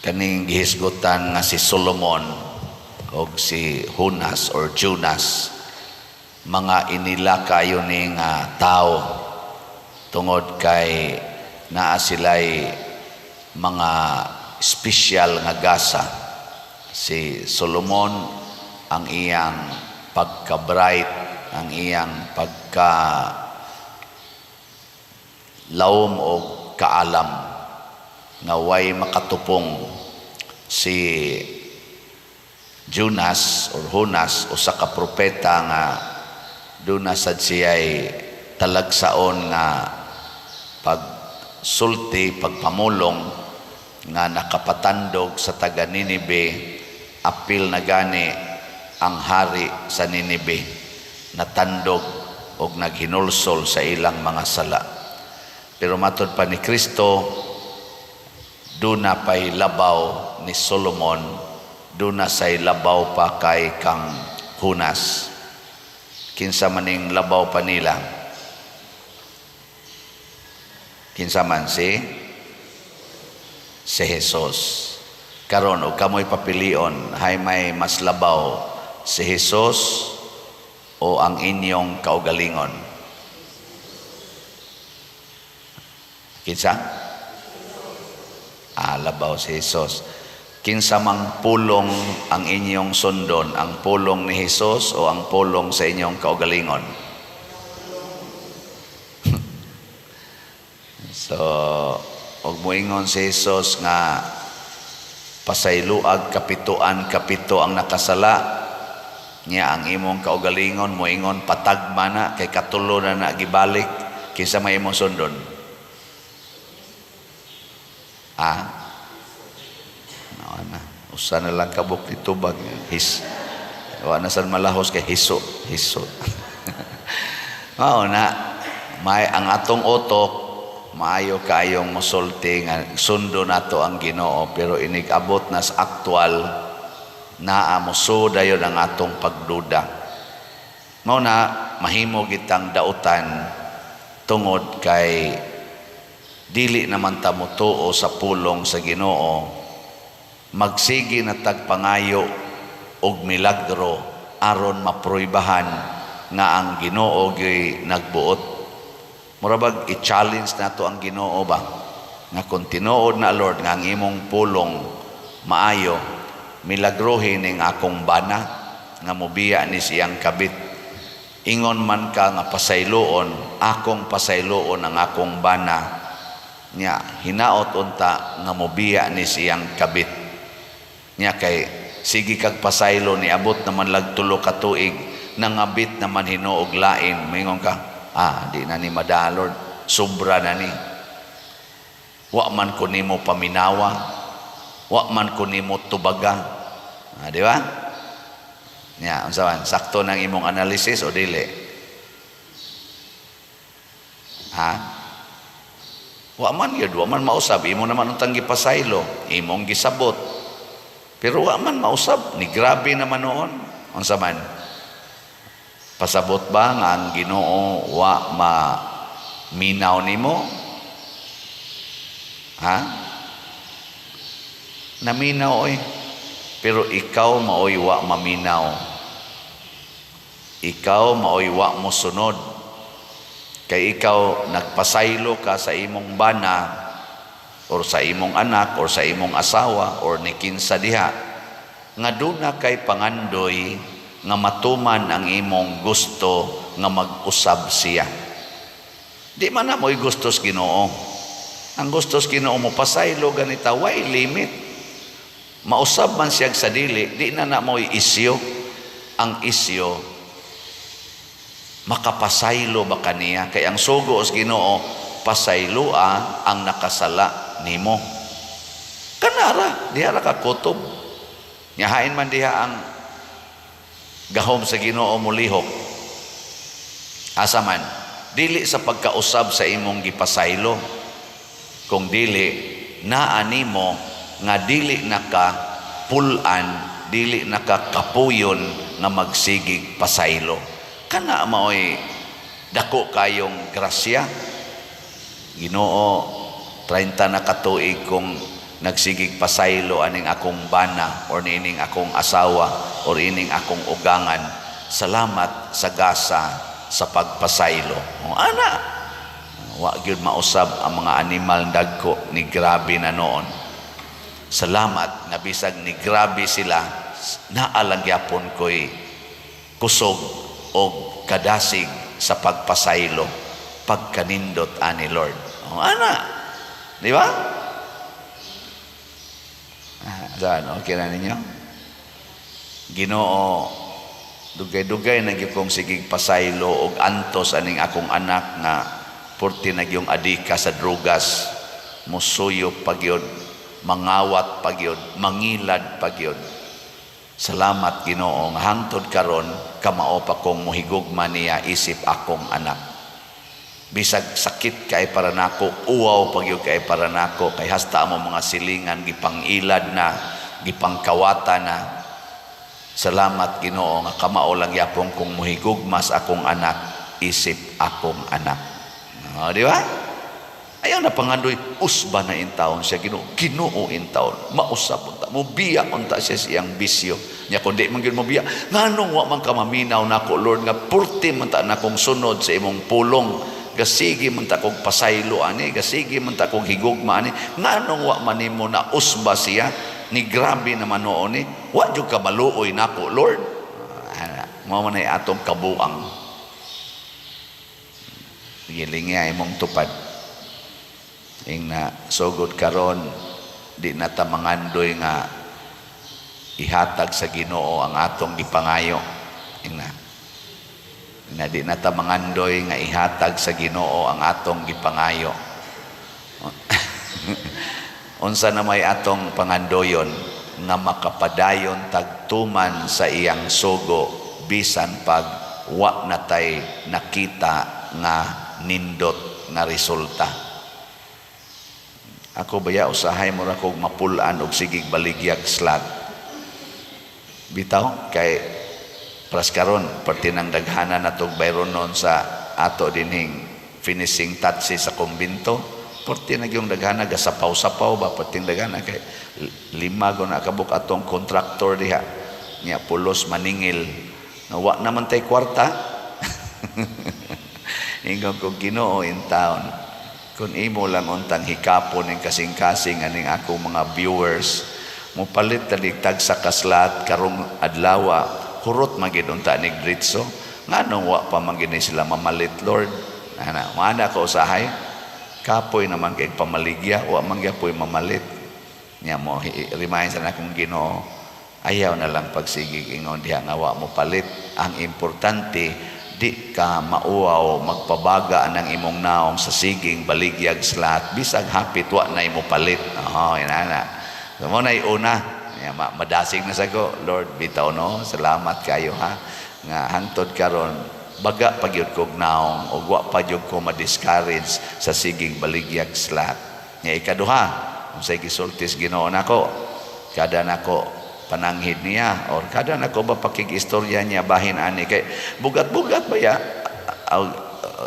Kaning gihisgutan nga si Solomon og si Jonas or Jonas, mga inila kayo ni nga tao tungod kay naa sila'y mga espesyal nga gasa. Si Solomon, ang iyang pagka-bright, ang iyang pagka lawom o kaalam nga way makatupong. Si Jonas or Jonas, usa ka propeta nga duna sad siya'y talagsaon nga pagsulti, pagpamulong nga nakapatandog sa taga Ninibe, apil na gani ang hari sa Ninibe natandog og naghinulsol sa ilang mga sala. Pero matod pa ni Kristo, duna pay labaw ni Solomon, duna say labaw pa kay kang Jonas. Kinsa maning labaw pa nila? Kinsa man? Si Jesus. Karon, og kamoy papilion, hay may mas labaw, si Jesus o ang inyong kaugalingon? Kinsa? Ah, labaw si Jesus. Kinsa mang pulong ang inyong sundon, ang pulong ni Jesus o ang pulong sa inyong kaugalingon? So, og moingon si Jesus nga pasayloag kapituan kapito ang nakasala niya, ang imong kaugalingon moingon patagma na kay katulo na na gibalik, kinsa may imong sundon? Ah? No, na. Usa na lang kabuk ni tubag. His. Wa na sad malahos kay hiso, hiso. Mao na, may ang atong utok maayo kaayong mosulti nga sundo nato ang Ginoo, pero inig abot na sa aktual, naa moso dayon ang atong pagduda. Mao na mahimo gitang dautan tungod kay dili naman ta motuo sa pulong sa Ginoo. Magsige na tagpangayo og milagro aron mapruibahan nga ang Ginoo gyoy nagbuot. Mura bag i-challenge nato ang Ginoo ba? Nga kung tinuod na, Lord, nga ang imong pulong maayo, milagrohin ning akong bana nga mobiya ni siyang kabit. Ingon man ka nga pasayloon, akong pasayloon ang akong bana nya hinaot unta nga mobiya ni siyang kabit. Nya kay sige kag pasaylo, niabot naman lag 3 ka tuig, nangabit naman hinuog lain, moingon ka, "Ah, di na ni mada, Lord, sobra na ni. Wa man ko nimo paminawa, wa man ko nimo tubaga." Ah, di ba? Nya, unsa man, sakto nang imong analysis o dili? Ha? Wa man yun, wa man mausab, imo naman untang gipasaylo, imong gisabot. Pero wa man mausab, ni grabe naman noon. Unsa man? Pasabot ba nga ang Ginoo wa ma minaw nimo? Ha? Naminaw oy. Pero ikaw maoy wa maminaw. Ikaw maoy wa mo sunod. Kay ikaw nagpasaylo ka sa imong bana or sa imong anak or sa imong asawa or ni kinsa diha nga duna kay pangandoy nga matuman ang imong gusto nga mag-usab siya. Di man na mo'y gusto sa Ginoo. Ang gusto sa Ginoo mo pasaylo ganita, way limit. Mausab man siya sa dili, di na na mo'y isyo. Ang isyo, makapasaylo ba kaniya? Kay ang sugo sa Ginoo, pasayloa ang nakasala nimo. Kanara, diha ra ka kutob. Nyahain man diha ang gahom sa Ginoo molihok. Asa man, dili sa pagkausab sa imong gipasaylo, kung dili naa nimo nga dili naka pulan, dili naka kapuyon nga magsigig pasaylo. Kana maoy dako kayong grasya. Ginoo, 30 na katuig kong Nagsigig pasaylo aning akong bana or niining akong asawa or ining akong ugangan. Salamat sa gasa sa pagpasaylo. O, ana, wa gyud mausab ang mga animal dagko ni grabe na noon. Salamat nga bisag ni grabe sila, naa lang gyapon ko'y kusog og kadasig sa pagpasaylo, pagkanindot ani Lord. O, ana, di ba? Ah, saan? Okay na ninyo? Ginoo, dugay-dugay na gyud kong sigig pasaylo og antos aning akong anak nga purti na gyung adika sa drugas, musuyop pa gyud, mangawat pa gyud, mangilad pa gyud. Salamat, Ginoo, nga hangtod karon kamao pa kong muhigugma niya isip akong anak. Bisag sakit kay para nako, uwaw pa gyud kay para nako, kay hasta amo mga silingan gipang-ilad na, gipangkawata na. Salamat, Ginoo, nga kamao lang yapon kong muhigugma sa akong anak isip akong anak. Oh, di ba? Ayaw na pangandoy, usba na intawon siya, Ginoo. Ginoo intawon. Mausab unta. Mubiya unta siya siyang bisyo. Nya kung di man gyud mobiya, nganong wa man ka maminaw nako, Lord, nga purti man ta nakong sunod sa imong pulong. Gasigi man ta kog pasaylo ani, gasigi man ta kog higugma ani. Nganong wa man nimo na usba siya, ni grabe naman noon ni, wa jud ka maluoy nako, Lord? Ana, mao man ay atong kabuang. Gilingi imong tupad. Ing na sugod karon, di na ta mangandoy nga ihatag sa Ginoo ang atong gipangayo. Ing na. Na di na ta mangandoy nga ihatag sa Ginoo ang atong gipangayo. Unsa na may atong pangandoyon? Nga makapadayon tagtuman sa iyang sugo bisan pag wa na tay nakita nga nindot nga resulta. Ako baya, usahay mo ra kog mapulaan og sigig baligyag slot. Bitaw kay pras karon perti nang daghana na tog bayronon sa ato dinhing finishing touches sa kumbinto. Perti na yung daghana gasapaw-sapaw ba, perti daghana kay lima go na kabuk atong contractor diha. Nya pulos maningil. Nawa naman tay kwarta. Ingon ko, "Ginoo in town, kung imo lang untang hikapon ning kasing-kasing aning akong mga viewers, mopalit na tag sa ka-slot karong adlawa, hurot magid unta nig dritso. Nganong wa pa man gini sila mamalit, Lord?" Ana, mana ko usahay. Kapoy naman kay pamaligya, wa man gyapoy mamalit. Nya mo remind sa akong Ginoo, ayaw na lang pagsigig ingon diha nga wa mo palit. Ang importante, di ka mauaw, magpabaga ng imong naong sa siging baligyag slot bisag hapit wa na imo palit. Oh, inana. So, mo na una. Ya, madasig na sa ko, "Lord, bitaw no, salamat kayo ha nga hangtod karon baga pa gyud kog naong ug wa pa gyud ko ma-discourage sa siging baligyag slot." Nya ikaduha, unsay gisultis Ginoo nako kada nako pananghid niya or kada nako ba pakig-istorya niya bahin ani, kay bugat-bugat ba ya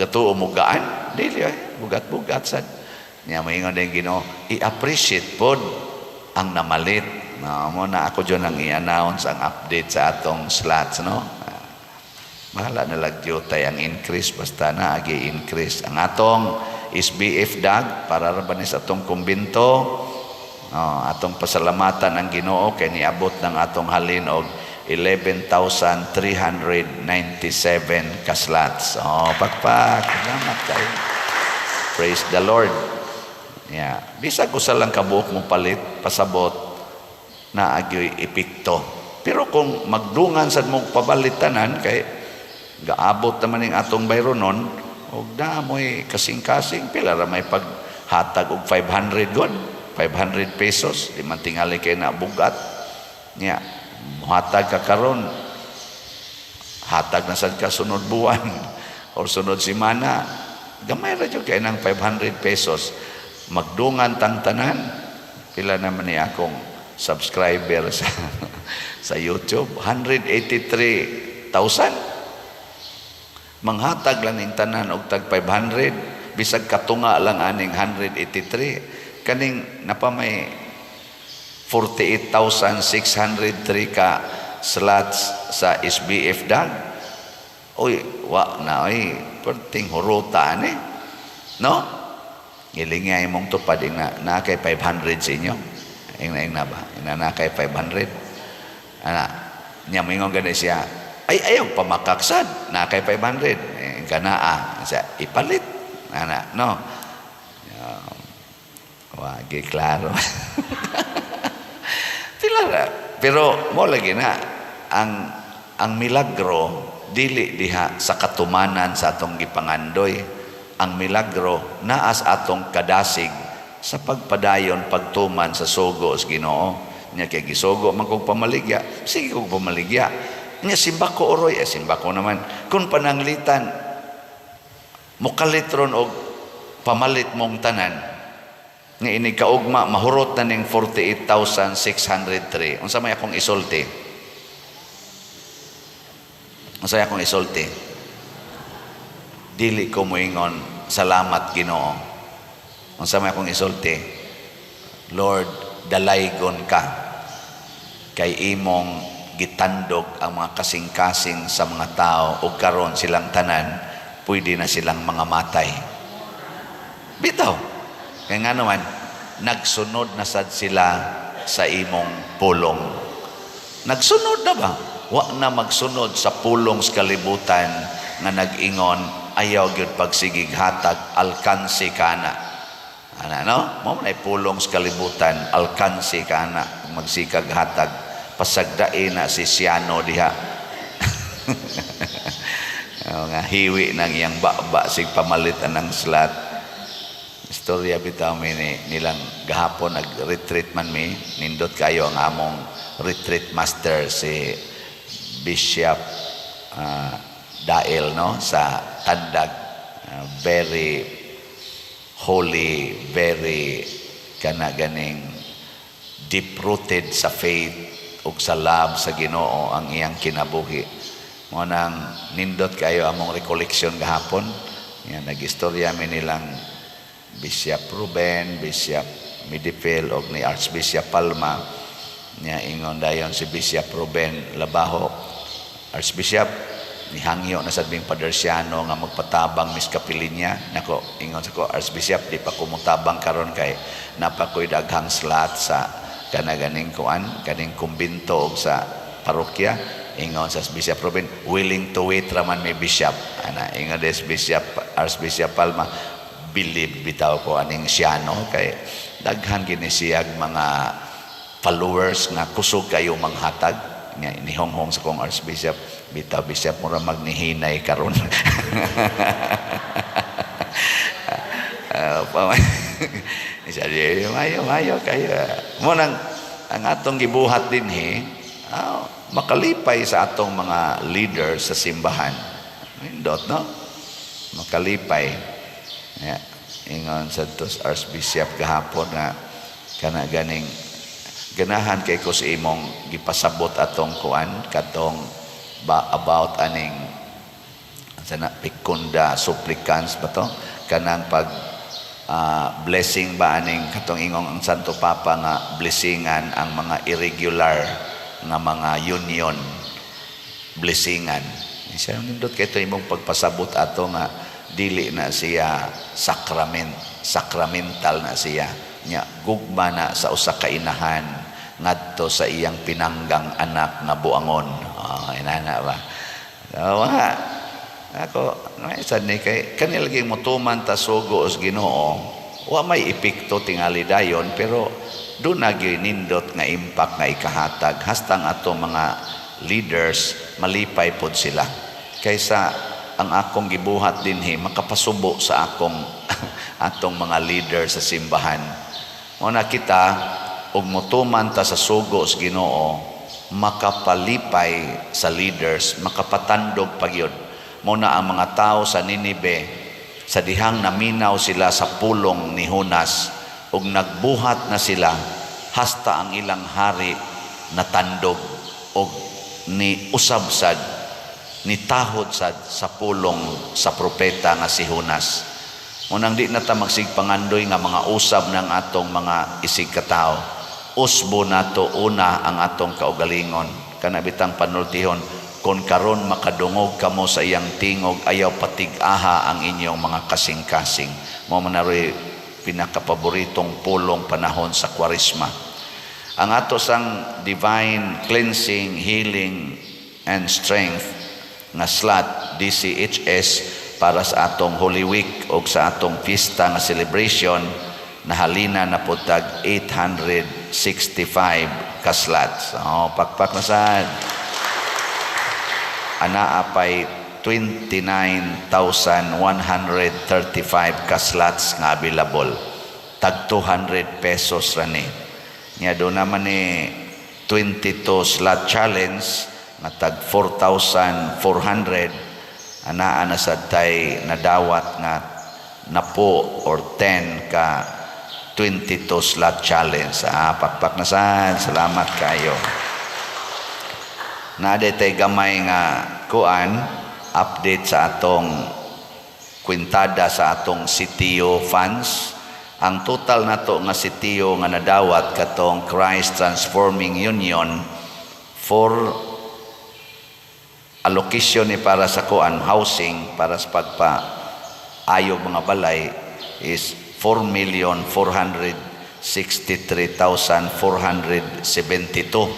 gatuo mugaan dili ay bugat-bugat sad niya. Maingon din Ginoo, i-appreciate pod ang namalit. No, mo na ako dyan ang i-announce ang update sa atong slots, no. Bahala na lang tay ang increase, basta na agi increase ang atong SBF dag para ra ba ni sa atong kumbinto. Oh, atong pasalamatan ang Ginoo kay niabot ng atong halin og 11,397 ka slots. Oh, pakpak. Salamat kayo. Praise the Lord. Yeah. Bisag usa lang kabuok mo palit, pasabot na agyoy epekto. Pero kung magdungan sad mo pabalit tanan, kay gaabot naman ning atong bayronon og na mo'y kasing-kasing, pila ra may paghatag og 500 god, 500 pesos, di man tingali kay na bugat. Nya muhatag ka karon, hatag na sad ka sunod buwan or sunod semana, gamay ra jud kay nang 500 pesos. Magdungan tang tanan, pila naman ni akong subscriber sa YouTube? 183,000. Manghatag lang ning tanan og tag 500, bisag katunga lang aning 183, kaning napamay 48,603 ka slots sa SBF dag. Uy, wa na oy, perting huruta ani. No? Gilinga imong tupad na na kay 500 sa inyo. Ingna ingna ba? Ingna na kay 500. Ana, nya moingon gani siya. Ay, ayaw pamakaksad, na kay 500. Eh, kanaa siya ipalit. Ana, no? Wagi klaro. Pila. Pero mo lagi na ang milagro dili diha sa katumanan sa atong gipangandoy. Ang milagro naa sa atong kadasig sa pagpadayon pagtuman sa sugo sa Ginoo. Nya kay gisugo man kog pamaligya, sige kog pamaligya. Nya simba ko oroy, eh, simba ko naman. Kung pananglitan mukalit ron og pamalit mong tanan nga inig kaugma mahurot na ning 48,603, unsa may akong isulti? Unsa may akong isulti? Dili ko moingon, "Salamat, Ginoo." Unsa may akong isulti? "Lord, dalaygon ka kay imong gitandog ang mga kasing-kasing sa mga tao ug karon silang tanan pwede na silang mga matay." Bitaw. Kaya nga naman, nagsunod na sad sila sa imong pulong. Nagsunod na ba? Wa na magsunod sa pulong sa kalibutan nga nag-ingon, "Ayaw gyud pagsigig hatag, alkansi kana." Ana, no? Mao man ay pulong sa kalibutan, alkansi kana, magsikag hatag. Pasagdae na si Siano diha. Oh, nga hiwi ng iyang baba sig pamalit anang slot. Istorya bitaw mi ni nilang gahapon, nag-retreat man mi. Nindot kayo ang among retreat master, si Bishop Dael, no, sa Tandag. Very holy, very kana ganing deep rooted sa faith ug sa love sa Ginoo ang iyang kinabuhi. Mo nang nindot kayo among recollection gahapon. Yan, nag-istorya mi nilang Bishop Ruben, Bishop Midifel og ni Archbishop Palma. Nya ingon dayon si Bishop Ruben Labajo, "Archbishop, nihangyo na sad ming Padersiano nga magpatabang mis kapilinya." Nako, ingon sa ko, "Archbishop, di pa ko motabang karon kay napakoy daghang slot sa kana ganing kuan, kaning kumbinto og sa parokya." Ingon sa Bishop Ruben, "Willing to wait raman mi, Bishop." Ana, ingon des Bishop Archbishop Palma, believe bitaw ko aning siyano kay daghan kini siyag mga followers nga kusog kayo manghatag. Nga inihonghong sa kong Archbishop, "Bitaw, Bishop, mura magnihinay karon." Siya, "Mayo, mayo kayo." Mo nang ang atong gibuhat dinhi, makalipay sa atong mga leaders sa simbahan. Indot, no? Makalipay. Yeah. Ingon sa tos Archbishop gahapon nga kana ganing ganahan kay ko sa imong gipasabot atong kuan katong ba about aning sana picunda supplicans ba to, kanang pag blessing ba aning katong ingong ang Santo Papa nga blessingan ang mga irregular nga mga union, blessingan siya. Nindot kay ito imong pagpasabot ato nga dili na siya sacrament, sacramental na siya. Nya gugma na sa usa ka inahan ngadto sa iyang pinanggang anak nga buangon. Oh, inana ba? So, mga ako may sad ni kay kani lagi motuman ta sugo sa Ginoo, wa may epekto tingali dayon, pero do na gyud nindot nga impact nga ikahatag hastang ato mga leaders malipay pod sila kaysa ang akong gibuhat dinhi makapasubo sa akong atong mga leader sa simbahan. Mo na kita og motuman ta sa sugo sa Ginoo, makapalipay sa leaders, makapatandog pagyud. Mo na ang mga tao sa Ninibe, sa dihang naminaw sila sa pulong ni Jonas ug nagbuhat na sila, hasta ang ilang hari natandog og ni usab sad, ni tahod sad sa pulong sa propeta nga si Jonas. Munang di na ta magsigpangandoy nga mga usab ng atong mga isig katao. Usbo nato una ang atong kaugalingon. Kana bitang panultihon, "Kon karon makadungog kamo sa iyang tingog, ayaw patig-aha ang inyong mga kasing-kasing." Mao man na pinakapaboritong pulong panahon sa Kwaresma. Ang ato sang Divine Cleansing, Healing and Strength nga slot, DCHS, para sa atong Holy Week o sa atong fiesta nga celebration, nahalina na po tag 865 ka slots. Oh, pakpak na sad. Anaa pay 29,135 ka slots nga available. Tag 200 pesos ra ni. Nya do naman ni 22 slot challenge nga tag 4,400. Anaa na sad tay nadawat nga napo or 10 ka 22 slot challenge. Ah, pakpak na sad. Salamat kayo. Naa tay gamay nga kuan, update sa atong kwintada sa atong CTO funds. Ang total nato nga CTO nga nadawat katong Christ Transforming Union for allocation ni para sa kuan, housing, para sa pagpa ayog mga balay is 4,463,472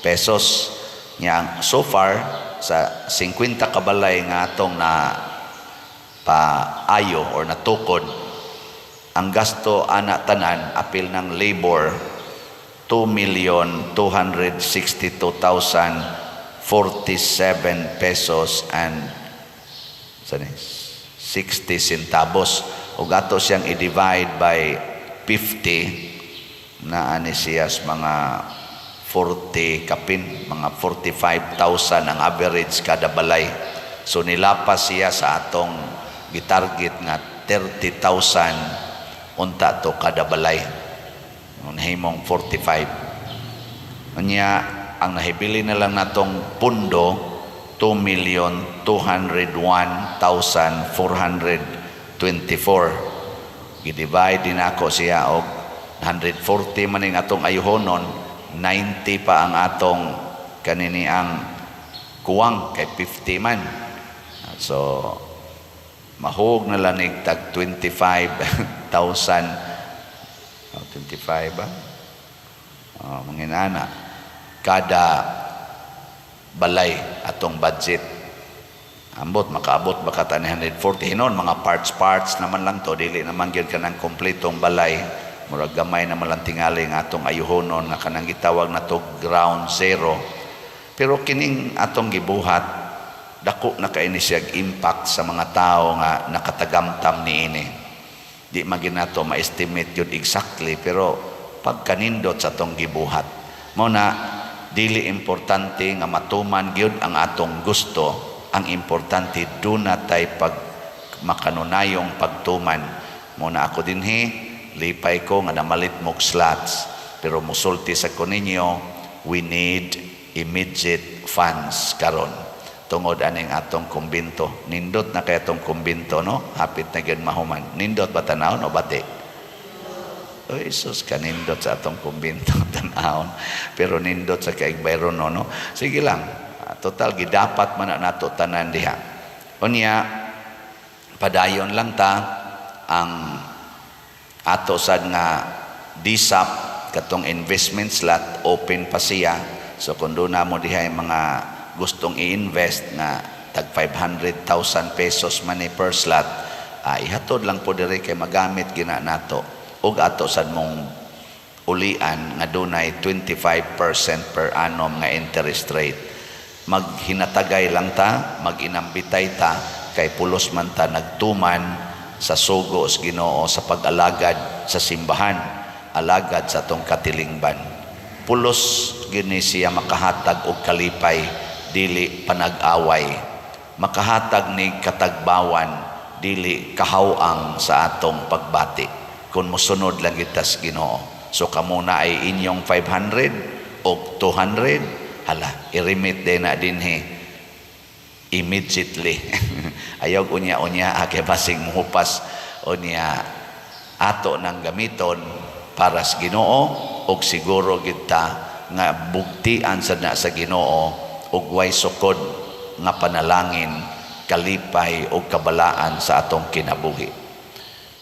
pesos. Nya so far sa 50 ka balay nga atong na paayo or natukod, ang gasto ana tanan apil ng labor, 2,262,047 pesos and 60 centavos. Ug ato siyang i-divide by 50, na ani siya mga 40 kapin, mga 45,000 ang average kada balay. So nilapas siya sa atong gitarget nga 30,000 unta to kada balay. Nahimong 45. Unya, ang nahibili na lang natong pundo, 2,201,424. Gi-divide din ako siya og 140 man ning atong ayuhonon, 90 pa ang atong kanini ang kuwang kay 50 man. So mahug na lang nig tag 25,000, oh, 25 ba? Oh, mga inana kada balay atong budget. Ambot makaabot ba ka 140 hinon? Mga parts parts naman lang to, dili naman gyud kanang kompletong balay. Murag gamay naman lang tingali ang atong ayuhonon nga kanang gitawag na to ground zero. Pero kining atong gibuhat, dako na kay ni siyag impact sa mga tao nga nakatagamtam niini. Di man gyud nato ma-estimate yun exactly, pero pagkanindot sa atong gibuhat. Mao na dili importante nga matuman gyud ang atong gusto. Ang importante, duna tay pag makanunayong pagtuman. Mao na ako dinhi, lipay ko nga namalit mog slots, pero musulti sa ko ninyo, we need immediate funds karon tungod aning atong kumbinto. Nindot na kay atong kumbinto, no? Hapit na gyud mahuman. Nindot ba tanawon o bati? Oy, sus, kanindot sa atong kumbinto tanawon. Pero nindot sa kaig bayron, no, no? Sige lang. Ah, total gidapat man na nato tanan diha. Unya, padayon lang ta. Ang ato sad nga DSAP, katong investment slot, open pa siya. So kung doon na mo diha yung mga gustong i-invest nga tag 500,000 pesos man ni per slot, ihatod lang po diri kay magamit gina nato ug ato sad mong ulian nga dunay 25% per annum nga interest rate. Maghinatagay lang ta, maginambitay ta, kay pulos man ta nagtuman sa sugo sa Ginoo sa pag-alagad sa simbahan, alagad sa atong katilingban. Pulos gini siya makahatag og kalipay, dili panag-away. Makahatag ni katagbawan, dili kahawang sa atong pagbati kung mosunod lang kita sa Ginoo. So kamo na ay inyong 500 o 200, hala, i-remit din na dinhi immediately. Ayaw unya-unya kay basig muhupas. Unya ato nang gamiton para sa Ginoo. Og siguro kita nga bugtian sa na sa Ginoo ug way sukod nga panalangin, kalipay ug kabalaan sa atong kinabuhi.